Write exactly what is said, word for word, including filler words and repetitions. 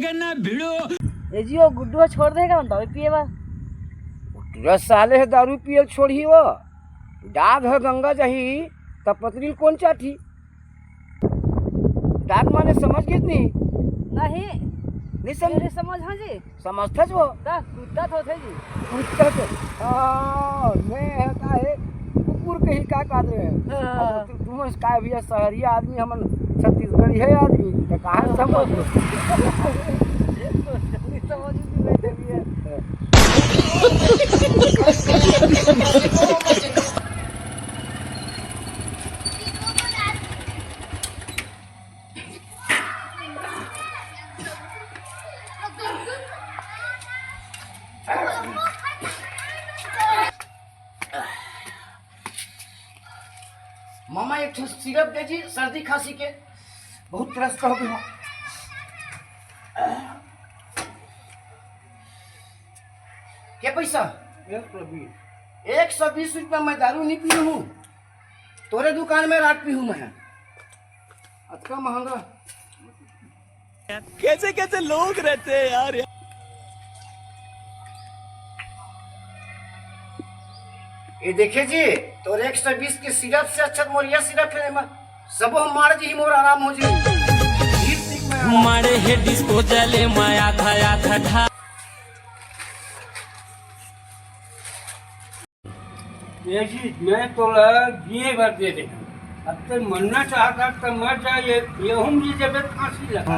ए जी, वो गुड्डू ह छोड़ देगा हम दारू पिए बर। गुड्डू साले ह दारू पियल छोड़ही वो। डाग ह गंगा जाही, त पतरी ल कोन चाटही? डाक माने समझ गेस नहीं? नहीं। नहीं समझ? मेरे समझ, हाँ जी। समझथस वो? ता कुत्ता तो थे जी। कुत्ता तो, हाँ, मैं है का है, कुकुर कहीं का काट रहे हैं। हाँ। अब तू, तुमन का भैया, शहरिया आदमी, हमन छत्तीसगढ़ी है आदमी, तो कहाँ से समझ लो? समझ भी नहीं है। मामा, एक ठो सिरप दे जी, सर्दी खांसी के। बहुत त्रस्त हो गया। के पैसा? एक सौ बीस। एक सौ बीस रुपया मैं दारू नहीं पी हूँ। तोरे दुकान में रात पी हूँ मैं। अतका महंगा। कैसे कैसे लोग रहते हैं यार। ये देखे जी, तोर एक सौ बीस के सिरप से अच्छा मोर ये सिरप है, मैं सबो हम मार जी, मोर आराम हो जी। मारे हे डिस्पोजल, मैं आधा आधा ढा। ये जी, मैं तोला जिए भर दे दे। अब ते मरना चाहता तो मर जा, ये, ये हम जी जब फांसी लगा।